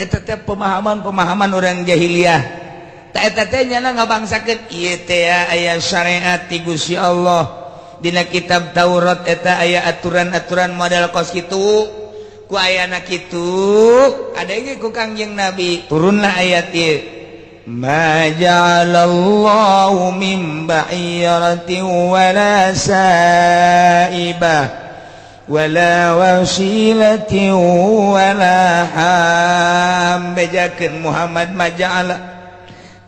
Eta teh pemahaman-pemahaman orang jahiliyah. Ta eta teh nyana ngabangsakeun ieu teh aya syariat ti Gusti Allah. Dina kitab Taurat eta aya aturan-aturan model kos kitu. Ku ayana kitu, adenge ku Kangjeng Nabi turunlah ayat ieu. Ma ja'alallahu min ba'iratin wala sa'ibah wala wasilatin wala ham. Bejakeun Muhammad maja'ala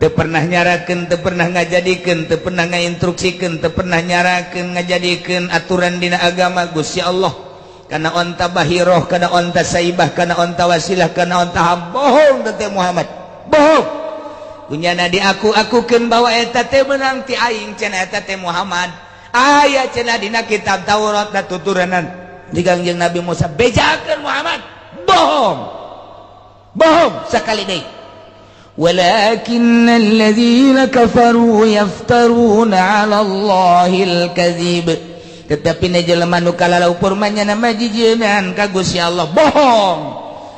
teu pernah nyarakeun, teu pernah ngajadikeun, teu pernah ngainstruksikeun, teu pernah nyarakeun ngajadikeun aturan dina agama Gusti Allah kana onta bahiroh, kana onta saibah, kana onta wasilah, kana onta ham. Bohong teh Muhammad, bohong. Kunyana di aku-akukeun bahwa eta teh meunang ti aing cenah eta teh Muhammad. Aya cenah dina kitab Taurat da tuturanan di Kangjeng Nabi Musa. Bejakeun Muhammad, bohong. Bohong sakali deui. Walakinnal ladzina kafaru yaftaruna 'ala Allahil kadzib. Tetapi na jelema nu kalalaupur mah nyana mah jijieun ka Gusti Allah bohong.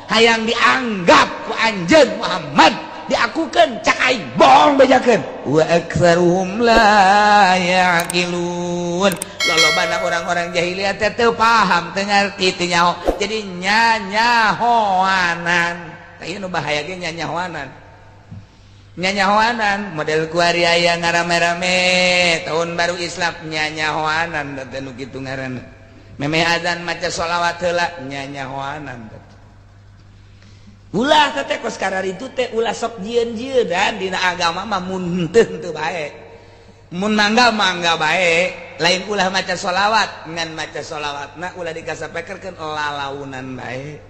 Hayang dianggap ku anjeun Muhammad diakukeun cak aing bohong bejakeun. Wa aktsaruhum la yaqilun. Lolobana orang-orang jahiliyah teh teu paham, teu ngarti, teu nyaho. Jadi nyanyahoanan. Tah ieu nu bahaya ge nyanyahoanan. Nyanyahoanan model kuari aya ngarame-rame tahun baru Islam nyanyahoanan teh nu kitu ngaranna. Memeh azan maca sholawat heula nyanyahoanan teh. Ulah teh kos kararitu teh ulah sok jieun-jieunan dina agama mah mun henteu teu bae. Mun mangga mangga bae, lain ulah maca sholawat, ngan maca sholawatna ulah dikasapekerkeun lalaunan bae.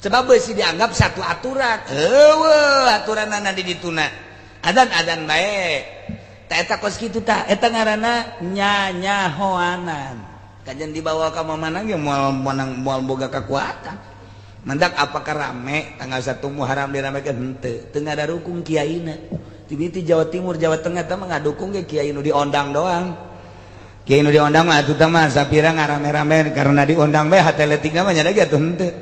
Sebab beusi dianggap satu aturan. Eueuh aturanana di dituna. Adan-adan bae. Ta eta kos kitu tah, eta ngaranna nyanyahoanan. Kajian dibawa ka mana ge moal menang moal boga kekuatan. Mandak apakah rame tanggal 1 Muharram diramekeun henteu, teu ngadarukung kiaina. Ti Jawa Timur, Jawa Tengah teh mah ngadukung ge kiai nu diondang doang. Kiai nu diondang mah atuh teh mah sapira ngarame-rame karena diundang bae hate leutikna mah nya ge atuh henteu.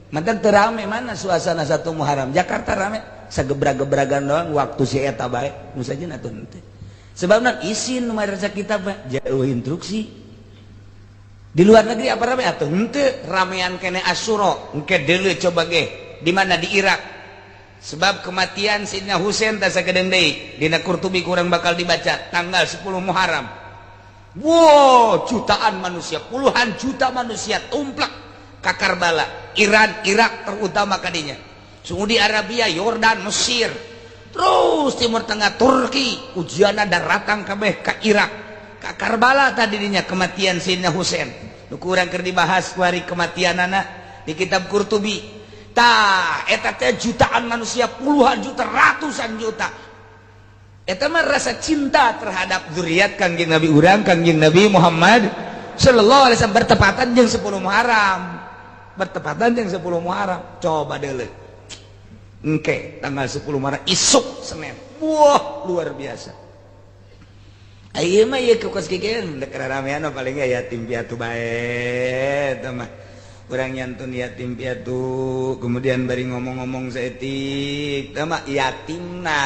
Mantak teu rame mana suasana 1 Muharram. Jakarta rame sagebra-gebragan doang waktu si eta bae nu sajeun atuh henteu. Sebabna isin nu madrasah kitab mah jauh instruksi. Di luar negeri apa rame atuh henteu, ramean kene Asyura engke deuleu coba ge di mana di Irak. Sebab kematian Sidna Husain teh sakedeung deui dina Qurtubi kurang bakal dibaca tanggal 10 Muharram. Wow, jutaan manusia, puluhan juta manusia tumplak ka Karbala, Iran, Irak terutama kadinya. Saudi Arabia, Yordan, Mesir, terus Timur Tengah, Turki, ujianna daratang kabeh ka Irak, ka Karbala tadi dinya kematian Sidna Husain. Nu kurang keur dibahas kuari kematianana di kitab Qurtubi. Tah, eta teh jutaan manusia, puluhan juta, ratusan juta. Eta mah rasa cinta terhadap zuriat Kangjeng Nabi urang, Kangjeng Nabi Muhammad sallallahu alaihi wasallam bertepatan jeung 10 Muharram. Bertepatan jeung 10 Muharram. Coba deuleu. Engke tanggal 10 Muharram isuk Senin. Wah, luar biasa. Ieu mah ieu kos kikieu dek ramean paling ge yatim piatu bae eta mah. Urang nyantun yatim piatu, kemudian bari ngomong-ngomong saeutik, tah mah yatimna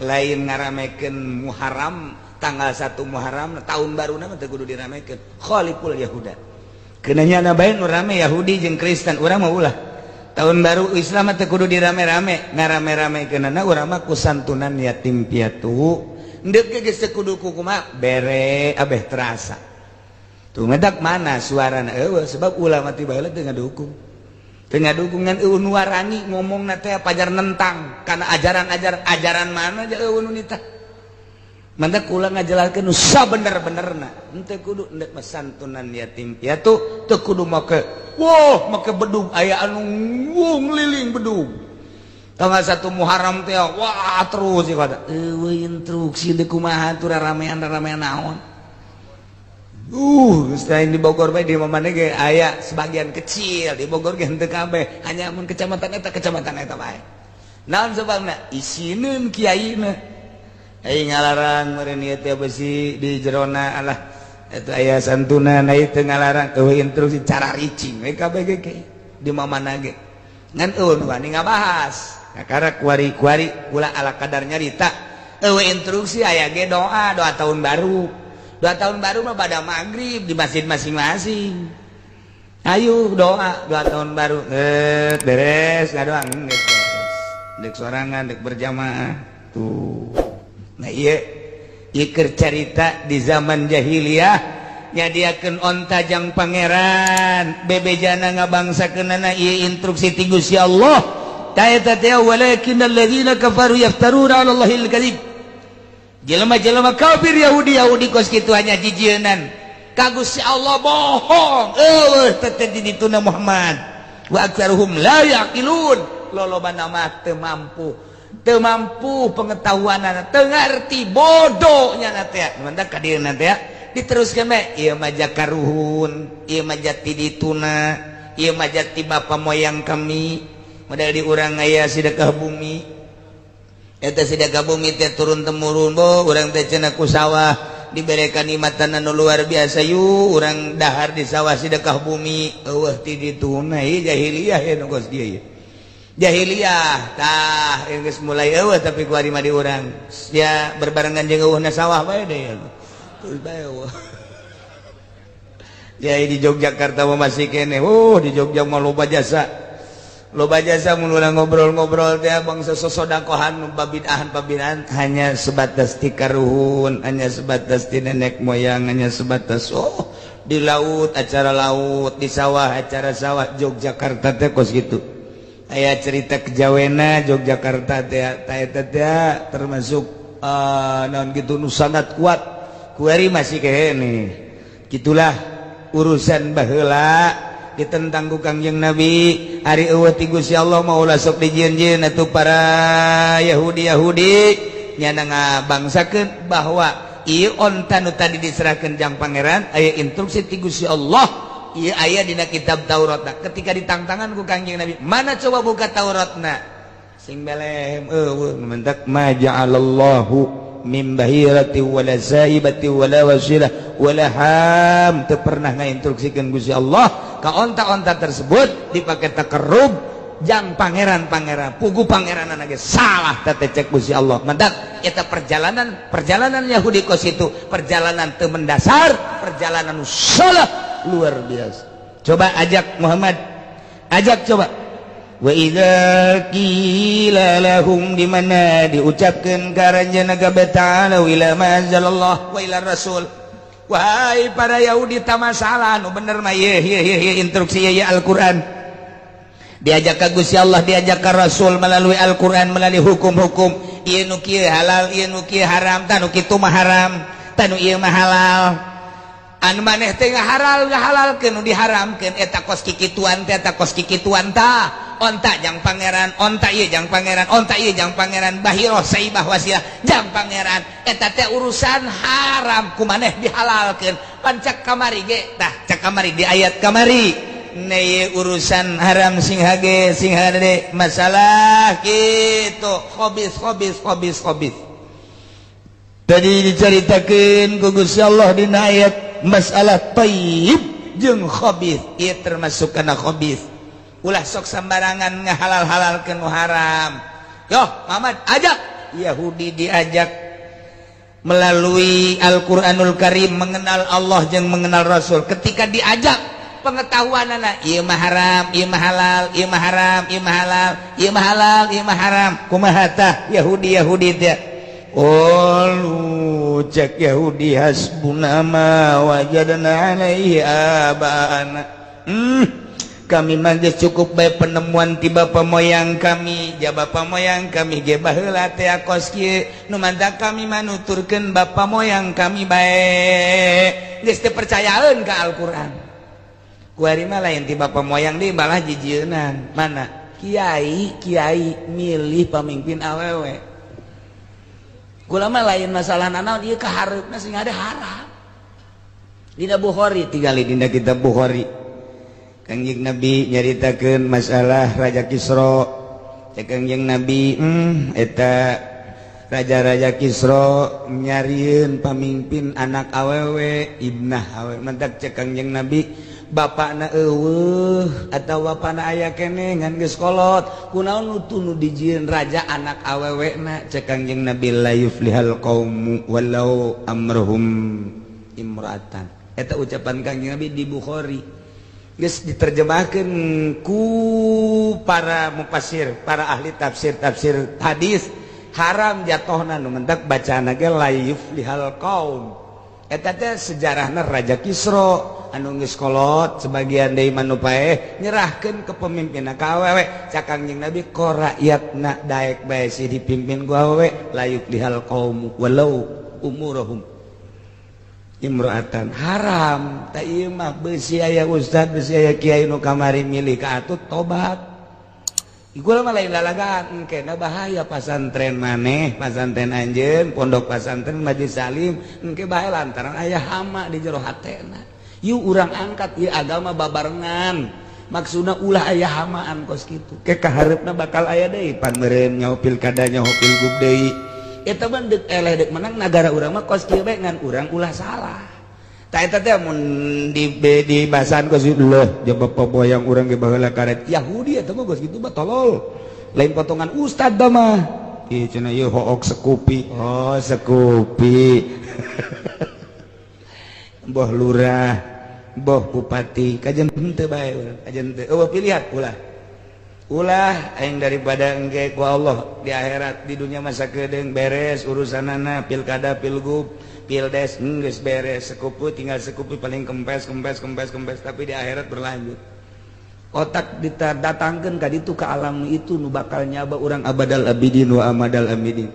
lain ngaramekeun Muharram tanggal 1 Muharram tahun baruna mah teu kudu diramekeun. Khaliful Yahuda. Keunanya na bae nu rame Yahudi jeung Kristen, urang mah ulah. Tahun baru Islam mah teu kudu dirame-rame, ngarame-ramekeunana urang mah ku santunan yatim piatu. Ndek ge geus teu kudu kumaha bere abeh terasa. Tuh medak mana suarana eueuh sebab ulama ti baheula teu ngadukung. Teu ngadukung ngan eueuh nu warani ngomongna teh pajar nentang kana ajaran-ajaran ajaran mana aja eueuh nu nitah. Mantak kula ngajelaskeun nu sabener-benerna. Henteu kudu ndek mah santunan yatim piatu teu kudu make wah make bedug aya anu ngeliling bedug. Tanggal 1 Muharram teh wah terus ieu kata eueuh instruksi deui kumaha atuh ramean-ramean naon. Geus di Bogor bae di mana ge aya sebagian kecil di Bogor ge henteu kabeh, hanya mun kecamatan eta bae. Naon sebabna? Isineun kiaina. Ai ngalarang meureun ieu teh besi di jerona alah eta aya santunan ai teu ngalarang eueuh instruksi cara ricing we kabeh ge di mana ge. Ngan eueuh nu wani ngabahas. Kakara kuari-kuari kula ala kadar nyarita. Eueuh instruksi aya ge doa, doa tahun baru. Doa tahun baru mah pada maghrib di masjid masing-masing. Ayo doa, doa tahun baru. Beres ngadoa geus beres. Dek sorangan, dek berjamaah. Tuh. Nah ieu ieu keur carita di zaman jahiliyah nyadiakeun onta jang pangeran, bebejana ngabangsakeunana ieu instruksi ti Gusti Allah. Ta eta teh walakinnal ladzina kafaru yaftaruna 'ala Allahil kadzib. Jelema-jelema kafir Yahudi Yahudi kos kitu hanya jijienan ka Gusti Allah bohong. Eueuh teh di dituna Muhammad. Wa aktsaruhum la yaqilun. Lolobana mah teu mampu. Teu mampu pengetahuanana, teu ngarti bodohnya na teh. Mantak ka dieu na teh diteruskeun bae ieu mah jakaruhun, ieu mah jati dituna, ieu mah jati bapa moyang kami. Model di urang aya sedekah bumi. Eta sedekah bumi teh turun temurun bo urang teh cenah ku sawah diberikan nikmatan anu luar biasa yu urang dahar di sawah sedekah bumi eueuh ti dituna ieu jahiliyah ya nu geus dieu jahiliyah tah geus mulai eueuh tapi ku ari mah di urang ya berbarengan jeung eueuhna sawah bae deui terus bae eueuh. Ya di Yogyakarta mah masih keneh di Jogja mah loba jasa. Loba jasa mun urang ngobrol-ngobrol teh bangsa sosodakohan babid'ahan hanya sebatas ti karuhun, hanya sebatas ti nenek moyang, hanya sebatas oh di laut acara laut, di sawah acara sawah. Yogyakarta teh kos gitu. Aya cerita kejawena Yogyakarta teh eta teh termasuk naon gitu nu sangat kuat. Kuari masih kene. Gitulah urusan baheula ditentang ku Kangjeng Nabi. Ari eueuh ti Gusti Allah mah ulah sok dijieun-jieun atuh para Yahudi-Yahudi nyana ngabangsakeun bahwa ieu onta nu tadi diserahkeun jang pangeran aya instruksi ti Gusti Allah ieu aya dina kitab Tauratna. Ketika ditangtangan ku Kangjeng Nabi, mana coba buka Tauratna sing belem eueuh mentak ma ja'alallahu min bahirati wala saibati wala wasilah wala ham. Teu pernah ngainstruksikeun Gusti Allah ka onta-onta tersebut dipakai takarrub jang pangeran-pangeran pugu pangeranana ge salah teh cek Gusti Allah. Mantak eta perjalanan Yahudi kos itu perjalanan teu mendasar, perjalanan salah luar biasa. Coba ajak Muhammad, ajak coba. Wa idza qila lahum di mana diucapkeun ka aranjeunna kabeh ta'ala ila ma anzalallah wa ila rasul. Wahai para Yahudi tamasalah nu bener mah ye ye ye instruksi ye Al-Qur'an. Diajak ka Gusti Allah, diajak ka Rasul melalui Al-Qur'an, melalui hukum-hukum. Ieu nu kieu halal, ieu nu kieu haram, tah nu kitu mah haram, tah nu ieu mah halal. Anu maneh teh ngahalal ngahalalkeun nu diharamkeun eta kos kikituan teh eta kos kikituan tah. Onta jang pangeran, onta ieu jang pangeran, onta ieu jang pangeran, bahirah saibah wasilah jang pangeran. Eta teh urusan haram ku maneh dihalalkeun. Pan cak kamari ge tah cak kamari di ayat kamari. Neye urusan haram sing hage sing hade masalah kitu khabis khabis khabis khabis. Tadi diceritakeun ku Gusti Allah dina ayat masalah thayyib jeung khabis, ieu termasuk kana khabis. Ulah sok sembarangan ngahalal-halalkeun nu haram. Yoh, Muhammad ajak Yahudi diajak melalui Al-Qur'anul Karim mengenal Allah jeung mengenal Rasul. Ketika diajak pengetahuanana ieu mah haram, ieu mah halal, ieu mah haram, ieu mah halal, ieu mah halal, ieu mah haram. Kumaha tah Yahudi Yahudi teh? Qalu cek Yahudi hasbuna ma wajadna alaihi abana. Kami mah geus cukup bae penemuan ti bapa moyang kami, ja bapa moyang kami ge baheula teh kos kieu, nu mantak kami mah nuturkeun bapa moyang kami bae. Geus teu percayaeun ka Al-Qur'an. Kuari mah lain ti bapa moyang deui malah jijieunan. Mana? Kiai, kiai milih pamimpin awewe. Kula mah lain masalah nanaon ieu kahareupna sing ada haram. Dina Bukhari tingali dina kitab Bukhari. Kangjeng Nabi nyaritakeun masalah Raja Kisra. Cek Kangjeng Nabi, eta raja-raja Kisra nyarieun pamimpin anak awewe ibnah awewe. Mantak cek Kangjeng Nabi, Bapakna eueuh atawa bapakna aya keneh ngan geus kolot. Kunaon nu tunu dijieun raja anak awewena? Cek Kangjeng Nabi la yuflihal qaumu walau amruhum imra'atan. Eta ucapan Kangjeng Nabi di Bukhari. Geus diterjemahkeun ku para mufassir, para ahli tafsir-tafsir hadis, haram jatohna nu mentak bacaana ge la yuflihal qaum. Eta teh sejarahna Raja Kisra anu geus kolot sebagian deui mah nu paeh nyerahkeun kepemimpinan ka awewe. Cak Kangjeng Nabi ko rakyatna daek bae sih dipimpin ku awewe, la yuflihal qaum walau umuruhum imro'atan. Haram tak ieu mah beusi aya ustad, beusi aya kiai nu kamari milih ka atut tobat. Iku mah lain lalagaan, engkena bahaya pasantren maneh, pasantren anjeun, pondok pasantren Majelis Salim, engke bahaya lantaran aya hama di jero hatena. Yuk urang angkat ieu agama babarengan. Maksudna ulah aya hamaan kos kitu. Ke kahareupna bakal aya deui pan meureun nyaho pilkada nyaho pilgub deui. Eta mah deuk eleh deuk menang nagara urang mah kos kieu bae ngan urang ulah salah. Tah eta teh mun di bahasan kos kitu leuh jaba poboyang urang ge baheula karet Yahudi eta mah kos kitu mah tolol. Lain potongan ustad da mah. Ieu cenah ieu hook sekupi. Oh, sekupi. Boh lurah, boh bupati, kajen henteu bae urang, kajen teu. Eueuh pilihan ulah. Ulah aing daripada engke ku Allah di akhirat, di dunia masa kedeung beres urusanana pilkada, pilgub, pildes geus beres, sekupu tinggal sekupu paling kempes kempes kempes kempes, tapi di akhirat berlanjut. Otak didatangkeun ka ditu ka alam itu nu bakal nyaba urang abadal abidin wa amadal amidin.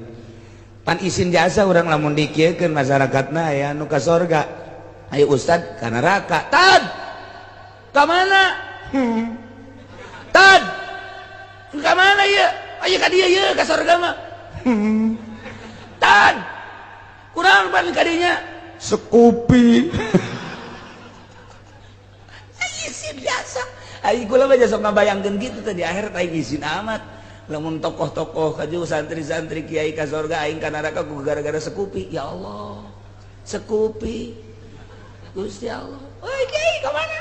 Pan isin jasa urang lamun dikieukeun masyarakatna aya nu ka sorga, ayo ustad ka neraka. Tad ka mana? Tad ka mana ieu? Aya ka dieu ieu ka sorga mah. Tad kurang pan ka dinya sekupi. Isin jasa. Aing kula mah sok ngabayangkeun kitu teh di akhirat aing isin amat. Lamun tokoh-tokoh kaju santri-santri kiai ka sorga aing ka neraka ku gara-gara sekupi. Ya Allah. Sekupi. Gusti Allah. Oi kiai ka mana?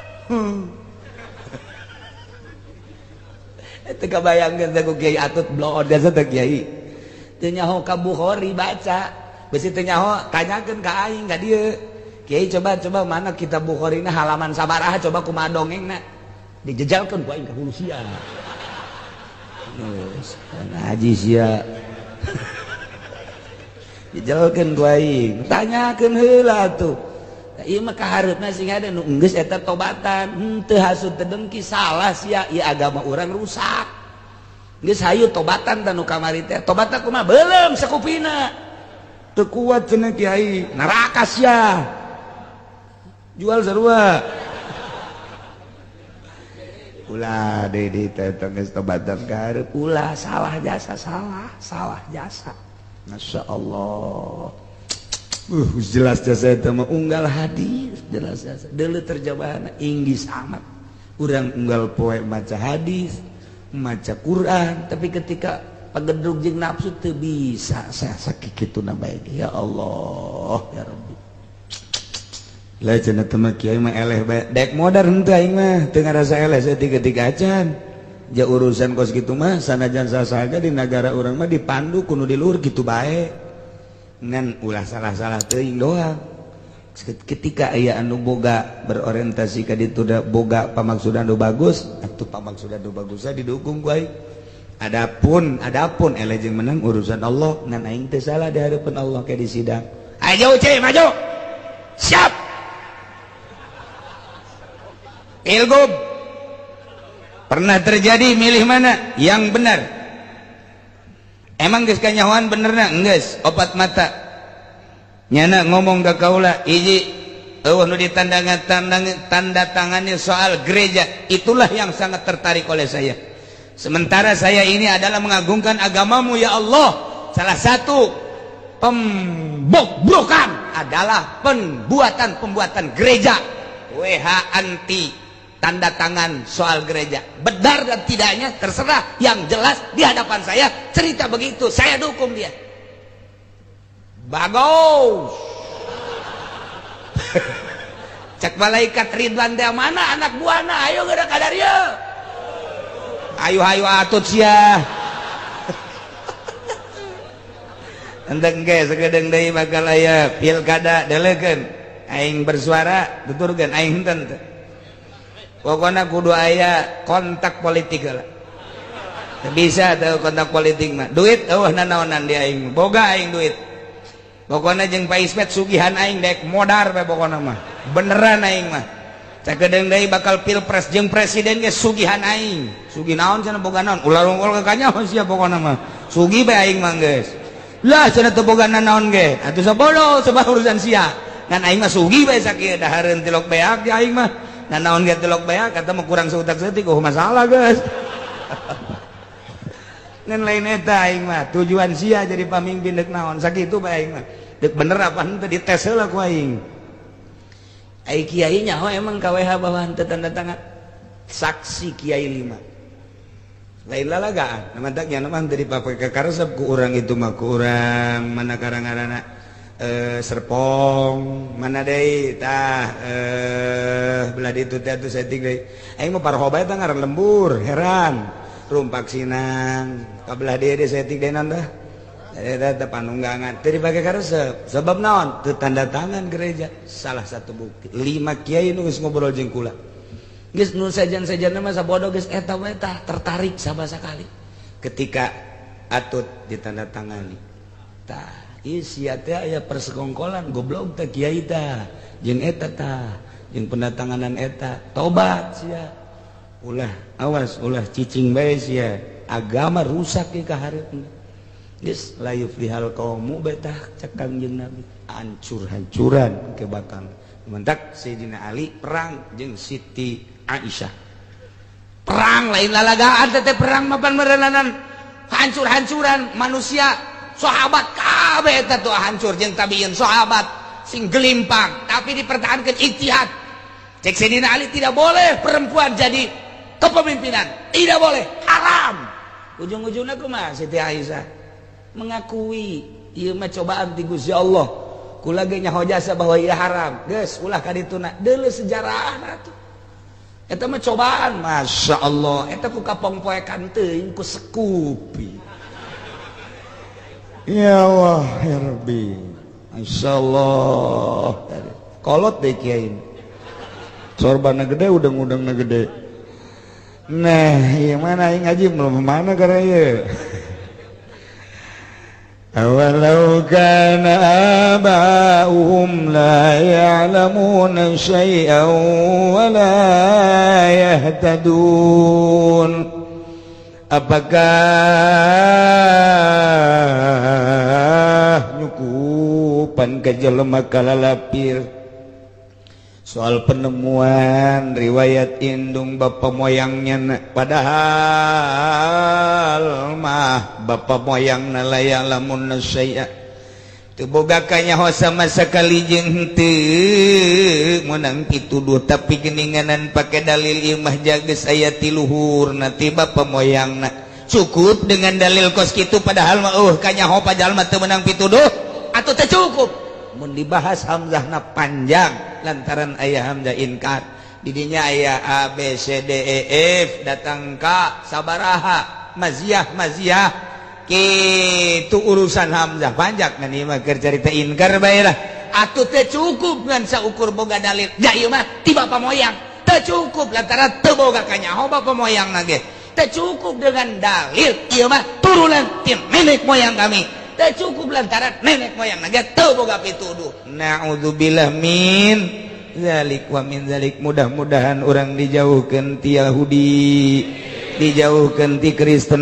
Teu kabayangkeun teh ku kiai atut bloon biasa teh kiai. Teu nyaho ka Bukhari baca. Besi teu nyaho tanyakeun ka aing ka dieu. Kiai coba mana kitab Bukhari na halaman sabaraha coba kumaha dongengna. Dijejalkeun ku aing ka hulu sia. Geus ngaji sia. Dijejalkeun ku aing. Tanyakeun heula atuh. Ieu mah kahareupna sing ada nu geus eta tobatan, henteu hasud teu dengki salah sia, ieu agama urang rusak. Geus hayu tobatan tah nu kamari teh. Tobatna kumaha? Beuleum sakupina. Teu kuat cenah kiai, neraka sia. Jual sarua. Ulah deui di teh geus tobatan kahareup, ulah salah jasa, salah, salah jasa. Masya Allah. Jelas jasa itu mah unggal hadis jelas jasa deuleu terjemahan Inggris amat urang unggal poe maca hadis maca Quran tapi ketika pagedrug jeung nafsu teu bisa saya sakituna bae ya Allah ya Rabbi. Lah cenah teh mah kiai mah eleh bae dek modar henteu aing mah teu ngarasa eleh saeutik-eutik acan ja urusan kos kitu mah sanajan sasaha di nagara urang mah dipandu kudu di luhur kitu bae ngan ulah salah-salah teuing doang. Ketika aya anu boga berorientasi ka ditu da boga pamaksudan nu bagus atuh pamaksudan nu bagusna didukung ku aing. Adapun eleh jeung menang urusan Allah ngan aing teu salah di hareupeun Allah ke di sidang. Ayo ce maju. Siap. Pilgub. Pernah terjadi milih mana? Yang benar. Emang geus kanyahoan benerna? Geus, opat mata. Nyana ngomong ka kaula, hiji eueuh nu ditanda tangani soal gereja, itulah yang sangat tertarik oleh saya. Sementara saya ini adalah mengagungkan agamamu ya Allah. Salah satu pembobrokan adalah pembuatan-pembuatan gereja. WH anti tanda tangan soal gereja. Benar dan tidaknya terserah, yang jelas di hadapan saya cerita begitu, saya dukung dia. Bagus. Cek malaikat Ridwan teh mana anak buahna, ayo geura ka dieu. Ayo ayo atut sia. Enteng ge sakedeung deui bakal aya pilkada deleukeun. Aing bersuara tuturkeun aing henteu teh. Pokona kudu aya kontak politik heula. Bisa tahu kontak politik mah. Duit eueuh nanaonan di aing. Boga aing duit. Pokona jeung Pak Ismet sugihan aing dek modar bae pokona mah. Beneran aing mah. Sakedeung deui bakal pilpres jeung presiden ge sugihan aing. Sugih naon cenah boga naon? Ulah rungkul ka kanyaho sia pokona mah. Sugih bae aing mah geus. Lah cenah teu boga naon ge. Atuh sabodo sebab urusan sia. Ngan aing mah sugih bae sakieu dahareun tilok beak di aing mah. Nanaon ge tilok beak kata mah kurang seutak seutik oh masalah geus. Ngan lain eta aing mah tujuan sia jadi pamimpin deuk naon sakitu bae aing mah. Deuk bener apa henteu dites heula ku aing. Ai kiai nyaho emang KWH bahwa henteu tanda tangan saksi kiai 5. Lain lalagaan nama nya mah teu dipake karesep ku urang itu mah ku urang mana karang-karana Serpong mana deui tah belah ditu teh atuh saeutik deui aing mah parho bae tah ngaran lembur heran rumpak sinang ka belah dieu deui saeutik deui naon tah eta teh panunggangan teu dipake karesep sebab naon teu tanda tangan gereja salah satu bukti 5 kiai nu geus ngobrol jeung kula geus nu sejen-sejenna mah sabodo geus eta we tah tertarik sama sakali ketika atut ditandatangani tah ieu sia teh aya persekongkolan goblok teh kiai tah jeung eta tah jeung pendatanganan eta tobat sia ulah awas ulah cicing bae sia agama rusak ke ka hareupeun geus la yuflihal qaumu betah cek Kangjeng Nabi hancur-hancuran ke bakal mentak Sayyidina Ali perang jeung Siti Aisyah perang lain lalagaan teh perang mapan merenanan hancur-hancuran manusia sahabat kabeh eta tuh hancur jeung tabiin sahabat sing gelimpang tapi dipertahankan ijtihad cek Sayyidina Ali tidak boleh perempuan jadi kepemimpinan tidak boleh haram ujung-ujungnya kumaha Siti Aisyah mengakui ieu mah cobaan ti Gusti Allah kula ge nyaho jasa bahwa ieu haram geus ulah ka dituna deuleu sejarahna atuh eta mah cobaan Masya Allah eta ku kapongpoekan teuing ku sekupi ya Allah ya Rabbi Masya Allah kolot deh kiai sorbana gede udang-udangna gede nah ieu mana aing ngaji belum mana gara ieu awalau kana aba'uhum la ya'lamuna syai'an wa la yahtadun apakah nyukupan ka jelema kalalapir soal penemuan riwayat indung bapa moyangnya padahal mah bapa moyangna la ya'lamun syai'a teu boga kanyaho sama sakali jeung henteu meunang pituduh tapi geuninganan pake dalil ieu mah geus aya ti luhurna ti bapa moyangna cukup dengan dalil kos kitu padahal mah eueuh kanyaho pajalma teu meunang pituduh atuh teu cukup mun dibahas hamzahna panjang lantaran ayah hamzah inkar didinya ayah A B C D E F datang ka sabaraha maziah maziah kitu urusan hamzah panjang ngan ieu mah keur carita inkar bae lah atuh teu cukup ngan saukur boga dalil ja ieu mah ti bapa moyang teu cukup lantaran teu boga kanyaho bapa moyang na ge teu cukup dengan dalil ieu mah turunan ti nenek moyang kami teu cukup lantaran nenek moyang na ge teu boga pituduh naudzubillah min zalik wa min zalik mudah-mudahan urang dijauhkeun ti Yahudi dijauhkeun ti Kristen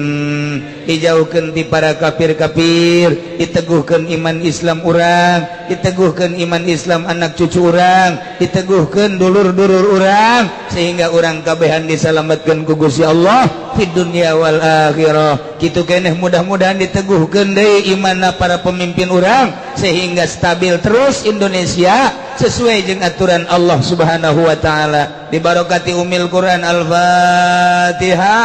dijauhkeun ti para kafir-kafir diteguhkeun iman Islam urang diteguhkeun iman Islam anak cucu urang diteguhkeun dulur-dulur urang sehingga urang kabehan disalamatkeun ku Gusti Allah di dunia wal akhirah kitu keneh mudah-mudahan diteguhkeun deui imanna para pemimpin urang sehingga stabil terus Indonesia sesuai jeung aturan Allah Subhanahu wa taala dibarokati umil Quran. Al-Fatihah.